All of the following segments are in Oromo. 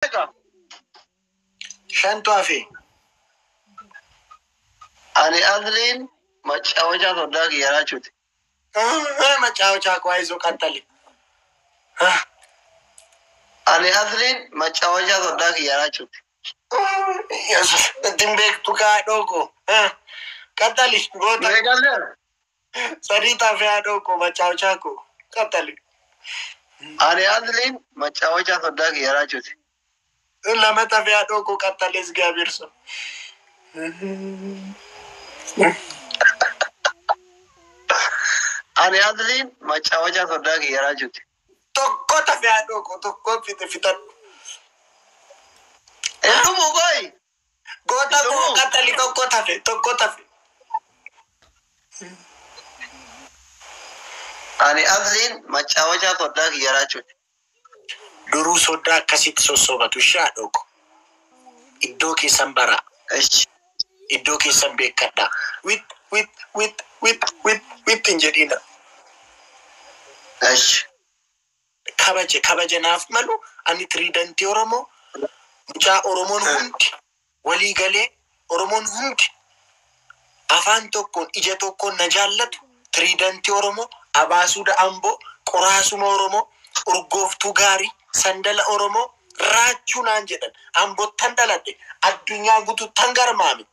Meeqa? Shantu hafe. Ani asliin macaawachaa soddaa kiyya raachuuti. Macaawachaa koo ayizoo qaxxale. Ani asliin macaawachaa soddaa kiyya raachuuti. Ittiin beektu kaadhoo koo. Qaxxali goota. Meeqallee? Sadii tafe haadhoo koo macaawachaa koo. Qaxxali. Ani asliin macaawachaa soddaa kiyya raachuuti. Lama tafe haadhoo koo qaxxalee እግዚአብሔር ሰው. Ani asliin macaawachaa soddaa kiyya raachuuti. Tokko tafe haadhoo koo tokko fixe fixadhu. Hin dhumu qoy. Goota koo qaxxali tokko tafe tokko tafe. Ani asliin macaawachaa soddaa kiyya raachuuti. Duruu soddaa akkasitti sossobatu ishee haadhoo koo. Iddoo keessan baraa. Ishi. Iddoo keessan beekadhaa. Wit wit wit wit wit wit hin jedhina. Ishi. Kabaje kabaje naaf malu ani tiriidantii Oromoo mucaa Oromoon hundi walii galee Oromoon hundi afaan tokkoon ija tokkoon na jaallatu tiriidantii Oromoo abaasuuda Amboo qoraasuma Oromoo urgooftuu gaarii sandala Oromoo raachuu naan jedhan Ambottan dhaladhe addunyaa guutuuttan garmaame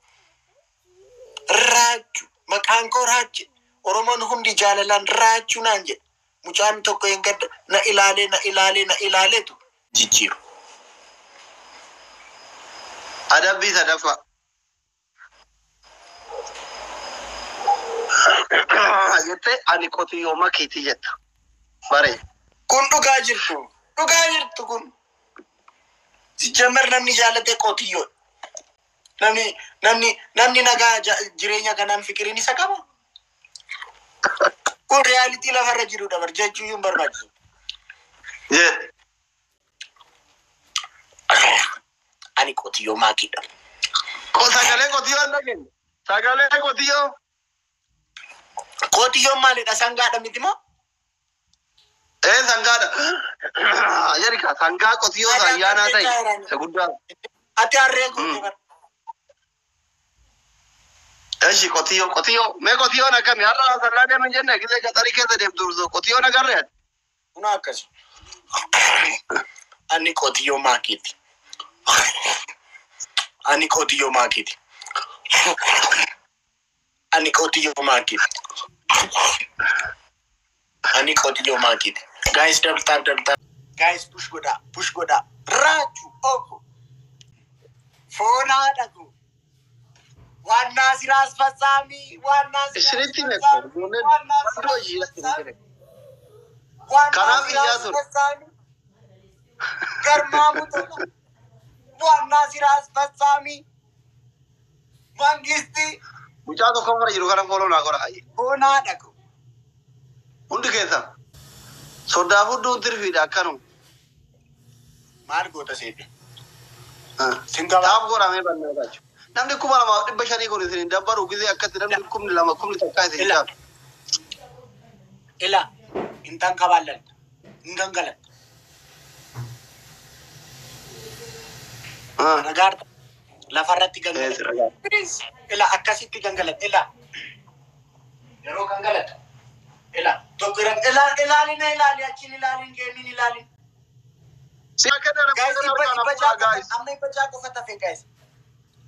raachuu maqaan koo raache Oromoon hundi jaalalaan raachuu naan jedhe mucaan tokko hin gadda na ilaalee na ilaalee na ilaaleetu jijjiiru. Adabbii sadaffaa. Jettee ani qotiyyoo makiitii jetta. Bare. Kun dhugaa jirtu. Dhugaa jirtu kun. Sijjamar namni jaalate qotiyyoo. Namni namni namni nagaa jireenya kanaan fikiriin isa qaba. Kun reality lafarra jirudha bar jechuu hin barbaachisu. Jedhe. Ani qotiyyoo maakiidha. Sagalee qotiyyoo hin dhageenye. Sagalee qotiyyoo. Qotiyyoon maalidha? Sangaadha miti moo? Ee sangaadha. Jedhi sangaa qotiyyoo ayyaanaa ta'e isa guddaa. Ati harree goote bar. Eshi qotiyyoo qotiyyoo mee qotiyyoon akkami har'a sallaa deeman jenne gisee gaxarii keessa deemtu qotiyyoon agarree ati. Kun akkas. Ani qotiyyoo maakiiti. Ani qotiyyoo maakiiti. Ani qotiyyoo maakiiti. Ani qotiyyoo maakiiti. Guys, double tap, double tap. Guys, push godhaa push godhaa. Raachuu oko. Foon haadha koo. ዋና ስራ አስፈጻሚ ዋና ስራ Isinitti hime አስፈጻሚ ijoolleen ዋና ስራ hundoo ishee አስፈጻሚ ዋና Kanaaf ስራ iyyaa ture. አስፈጻሚ ገርማሙ ቶላ ዋና ስራ አስፈጻሚ መንግስቲ Mucaa tokko fara jiru kana follow naa godha. ሆና ደቁ Hundi keessan soddaaf hunduun tirfiidha akkanuma. maal goota seete Singaba. Taaf godhamee bannaa jechuudha. Namni 2500 kun isin hin dabbaru gisee akkatti namni 2000 1000 isin hin Ila. caalu. Ila intankaballan ingangalan nagaarta lafarratti gangalan ila akkasitti gangalan ila yeroo gangalatu ila tokko irra ila ilaalina ilaali achiin ilaalin geemiin ilaalin. Guys, 600 qofa amma 600 qofa tafe guys.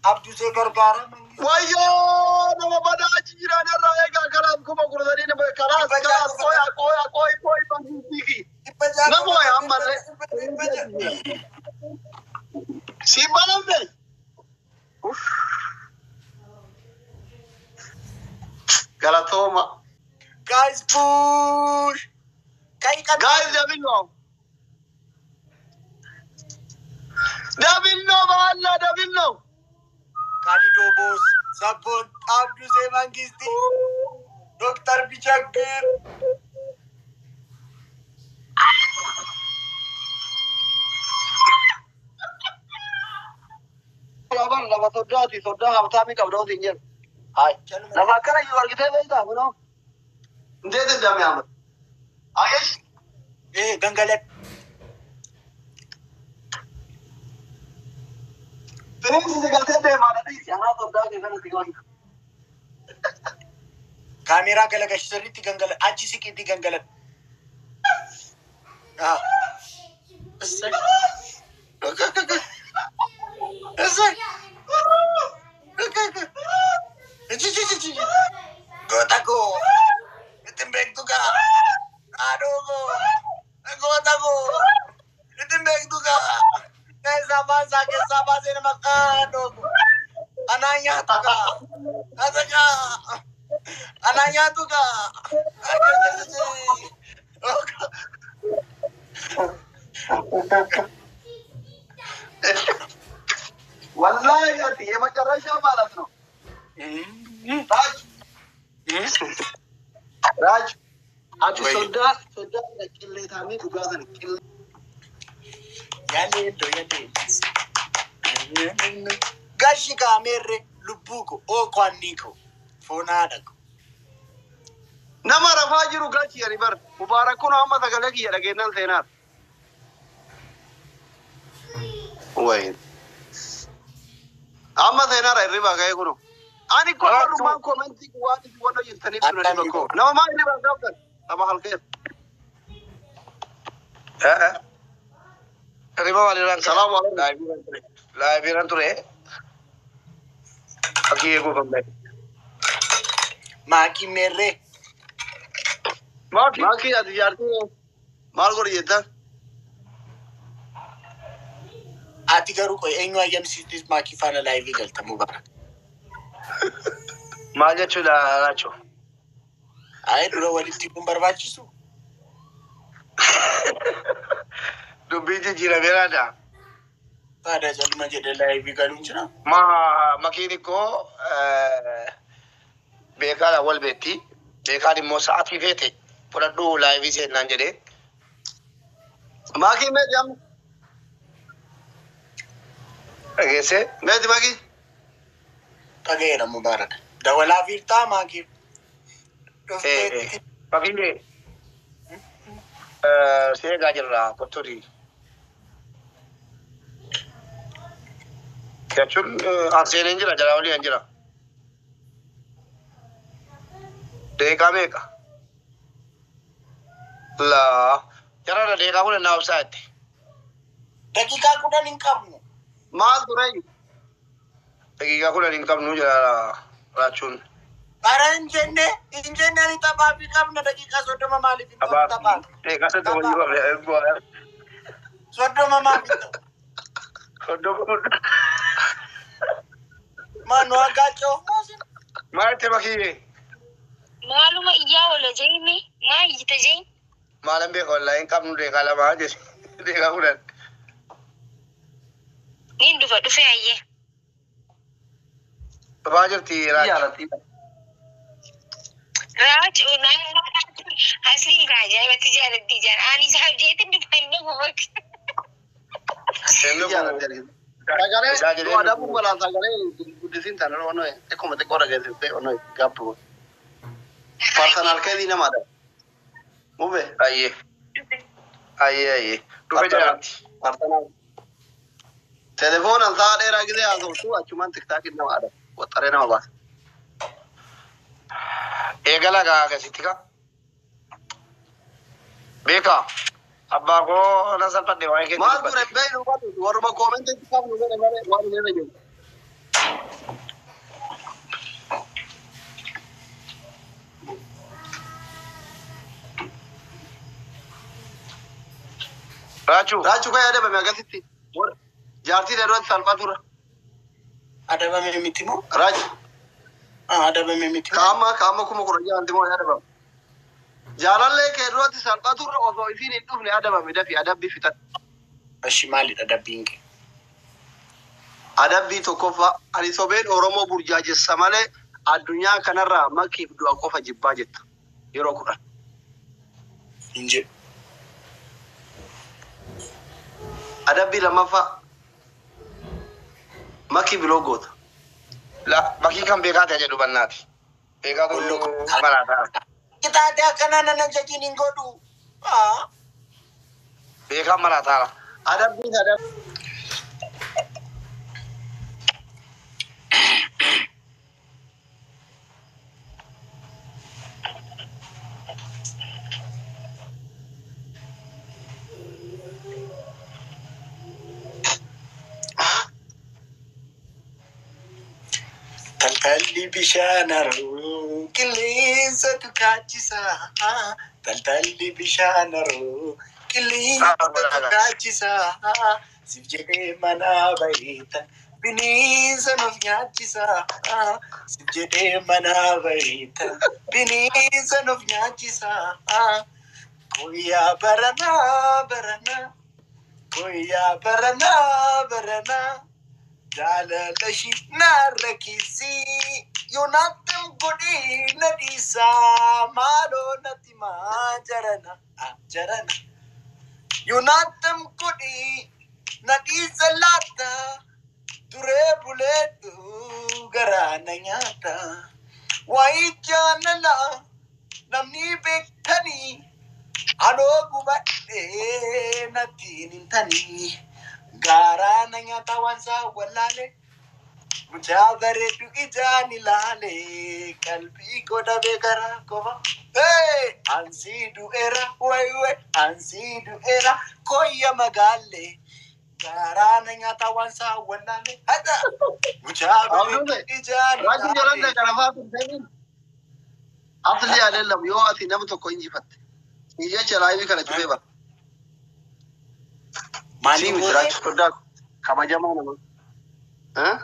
Abdusee gargaara mangisti. Wayyoo nama badaa achi jiran irraa eegaa kalaas 13,000 nama kalaas kalaas qoya qoya qoy qoy bantiiki. 600 Nama qofa waaya tafe ammallee. 600. Siin banamne. Galatooma. Guys, push. Kai Guys, qaxxaali. Double ነው. Double ነው በአላ double ነው. Khalidoo Boos, Sabboon, Abdusee Mangisti, Dooktar Bichaggir. Lafa lafa soddaati soddaa habtaamii qabda otiin jedhu. Hai. Lafa akkana jiru argitee beektaa kunoo? እንዴት እንደሚያምር አየሽ? Gangaladhu. Firiinsi si galtee deemaa dhiisi. Anaa soddaa kee kanatti galu. Kaameeraa galagashi sirriitti gangala achi siqiitti gangaladhu. Ah. Essay. Essay. Goota koo. Ittiin beektu gaa. Haadhoo koo. Goota koo. Ittiin beektu gaa. Keessaa baasaa keessaa baasee nama haadhoo koo. Anaa nyaatu gaa. Asa gaa. Anaa nyaatu gaa. ወላሂ ati የመጨረሻ ማለት ነው። ራጅ ራጅ ati Wayyi. soddaa soddaa qilleetaamii dhugaa sana qillee. Yaaleeddo yaaleeddo. Gashi kaameerre lubbuu ko ookwannii ko foonaadha ko. Nama rafaa jiru gachi ani bar Mubaarak kun amma sagalee kiyya dhageennan seenaadha. Wayin. Amma seenaadha hirribaa ka'ee kunu. Ani kun warrumaan komentii waan isin wanna jettaniif tuna Akkami dhiba koo. Nama maa hirribaa gaaftan? Nama halkeef. Riba walirraan Salaamu alaikum. Laayibiiraan ture. Fakkii eeguu kan Maakii meerree. Maakii. Maakii ati jaartii maal godhi jettan? Ati garuu qoy eenyu ayyamsiistis maakii faana laayivii galta Mubaarak. Maal jechuudha Raachoo? Ayi dura walitti kun barbaachisu. Dubbii jijjiirameeraadha. Faada caluma jedhe laayivii galuun jira. Ma makiin ikkoo beekaadha wal beetti. Beekaan immoo sa'aatii feete fudhadhu laayivii seennaan jedhee. Maakii meeti amma? Dhageessee Meeti maakii? Dhaga'eera Mubaarak. Dawalaa fiirtaa maakii. Dhufteetti. Makiin si eegaa jirra kottuuti. Jechuun an seeneen jira jalaa olii an jira. Deeqaa meeqa? Laa jara deeqaa kun naa obsaa jette. Daqiiqaa 10 hin qabnu. Maal ture? Daqiiqaa 10 hin qabnu jira Raachuun. Bara hin jenne hin jenne ani taphaa fi qabna daqiiqaa 30 maaliif hin ta'u taphaa? Deeqaa 30 hin qabne. 30 maaliif hin ta'u? 30. Maanu hagaachoo. Maal itti makiyyee? Maaluma iyyaa oola jeemi maa iyyita jeen Maalan beeka wallaahi hin qabnu deeqaa 2 jedhe. Deeqaa 10. Niin dhufa dhufe ayyee. Dhufaa jirti Raachu. Jaalatti. Raach asliin ka ajaa'ibatti jaalatti jaan ani isaaf jeetin dhufa hin dhufu bakka. Inni Jaalatti. Sagalee Isaa jedhee adabuun balaa sagalee guddisiin tana onoo xiqquma xiqqoo dhageessistee onoo gaabbu. Personal keetii namaadha. Mube. Ayyee. Ayyee ayyee. Dhufe jiraatti. Personal. Telefoonaan sa'a dheeraa gisee haasoftu achumaan tiktaakiin namaadha. Waxxaree nama baasa. Eegala gaa akkasitti ka. Beekaa. Abbaa koo na salphadhe waa'ee keetti Maal ture dubbadhe. beeynu qabdu warruma koomentiitti qabnu godhe malee waan hin irra jiru. Raachuu. Raachuu kan yaadabame akkasitti. Jaartii dheerooti salphatura. Adabame miti moo? Raachu. Adabame miti moo? Kaama kaama 16,000 moo yaadabame. Jaalallee kee duratti salphaturra osoo isiin hin dhufne adabame dafi adabbii fixadhu. Ashi maalidha adabbiin kee? Adabbii tokkoffaa ani sobeen Oromoo burjaajessa malee addunyaa kanarraa makiif du'a qofa jibbaa jetta yeroo 10. Hin jedhu. Adabbii lammaffaa makii biloo goota. La makii kan beekaa ta'e jedhu bannaati. Beekaatu maraataa. Kitaate akkanaa nana jajiin hin godhu. Beekaan maraataara. Adabbii sadaffaa. Taltalli bishaan haroo qilleensatu kaachisa. Taltalli bishaan haroo qilleensatu kaachisa. Siif jedhee manaa baheeta bineensa nuuf nyaachisa. Siif jedhee manaa baheeta bineensa nuuf nyaachisa. Guyyaa baranaa baranaa, guyyaa baranaa baranaa. Jaalala ishii narra keessi, yoonattam godhee na dhiisaa, maaloo natti maa jarana jarana. Yoonattam godhee na dhiisa laata, turee buleetu garaa na nyaata. Waa'ee jaalala namni beektanii, anoo gubadhee natti hin tanii. Garaa na nyaata waan isaa wallaale. Mucaa bareedu ijaan ilaale, qalbii koo dhabee garaa qofa. Hey! Ansii du'eera, way way, ansii du'eera, koyya magaalle. Garaa na nyaata waan isaa wallaale. Hada! Mucaa bareedu ijaan Raajin jalan ilaale. Garafaa turtee asli adeelam yoo ati nama tokko injifatte. Jecha live kana cufee bara. Maaliif Miti gootee? Raajii sodaa kabajamaa nama. Eh?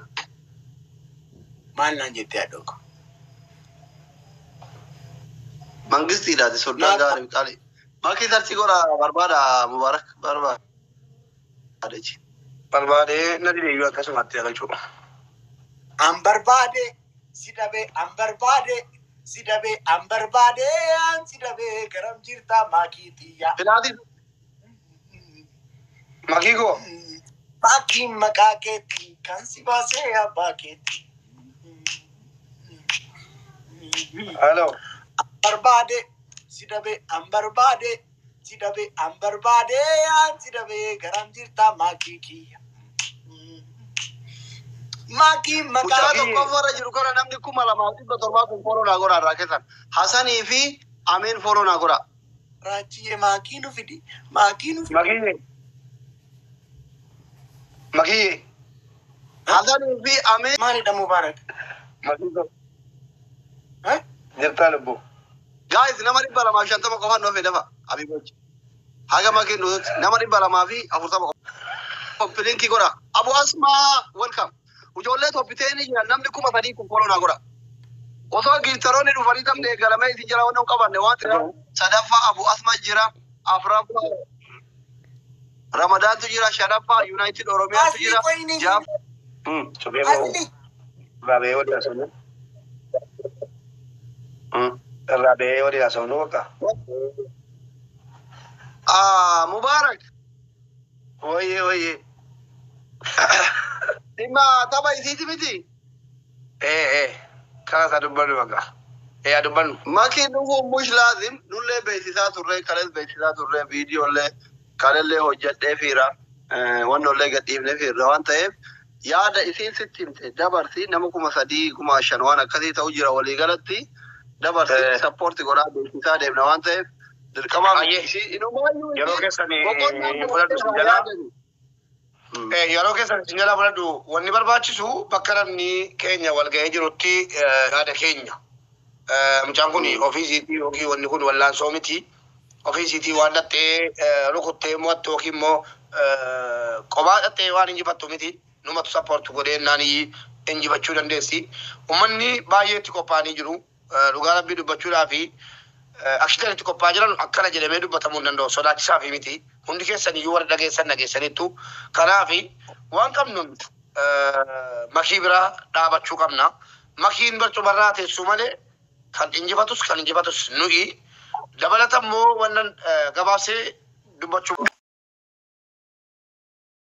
Maal naan jettee haadha koo? Mangistiidhaati sodaa gaarii qaali. Makii tartii godha barbaada, Mubaarak barbaada. Barbaadee na dideeyyuu akkasumatti galchuu. An barbaade si dhabe, an barbaade si dhabe, an barbaade an si dhabe, garam jirta maakii tiyya. Filaatii. Makii koo. Maakiin maqaa keetti kan si baasee abbaa keetti. Hello. Barbaade si dhabe, an barbaade si dhabe, an barbaade an si dhabe, garam jirta maakii kiyya. Maakii maqaa Mucaa tokko warra jiru kana namni 2700 kun follow naa godha irraa keessan. Hasanii fi Ameen follow naa godha. Raachiyee, maakii nu fidi, maakii nu fidi. Makii. Makii. Hasanii fi Ameen. Maalidha, Mubaarak? Makii koo. Eh? Jirtaa lubbuu? Guys, nama 250 qofaan nuuf dafa. Abibochi. Haga makiin nuti nama 240 qofa. Copy link godha. Abu Asmaa, welcome. Ijoollee toppiteenii jiran namni 3000 kun follow naa godha. Osoo gifteroonni dhufanii taphni eegalamee isin jala waan hin qabanne waan ta'eef, sadaffaa Abu Asma jira, afuraffaa Ramadaantu jira, shanaffaa United Oromiyaatu Asli jira. qoyni. Jaaf Suphee moo Asli. irraa ba'ee walii haasofnu. Irraa ba'ee walii haasofnu bakka. Ah, Mubarak. Wayyee wayyee. Dhimma tapha isiiti miti. Ee ee. Kana isaa dubbannu bakka. Ee haa dubbannu. Makiin dhufuun mush laazim nullee beeksisaa turre, kales beeksisaa turre, viidiyoollee kalellee hojjedhee fiira, wannollee gadhiifnee fiirra waan ta'eef, yaada isiin sitti himte dabarsi. Nama 3000, 5000 waan akkasii ta'u jira waliigalatti dabarsi. Support godhaa beeksisaa deemna waan ta'eef dirqamaa Ayyee. isii inumaayyuu Yeroo isiin keessan boqonnaa fudhadhu fudhattee sin jalaa. yaadani. Yeroo keessan isin jalaa fudhadhu. Wanni barbaachisu bakka namni keenya wal ga'ee jirutti yaada keenya. Mucaan kun ofiisiitii yookiin wanni kun wallaansoo miti. Ofiisiitii waan dhattee rukuttee mo'attu yookiin immoo kophaa dhattee waan injifattu miti. Numatu support godhee naan injifachuu dandeessi. Uummanni baay'ee itti qophaa'anii jiru. Dhugaa Rabbii dubbachuudhaa fi akshitan itti qophaa'aa jiran akkana jedhamee dubbatamuu hin danda'u. Sodaachisaa fi miti. Hundi keessan iyyuu warra dhageessan dhageessaniittu. Kanaaf waan qabnuun makii biraa dhaabachuu qabna. Makiin barcumarraa teessuu malee kan injifatus nuyi. Dabalata immoo wannan gabaabsee dubbachuu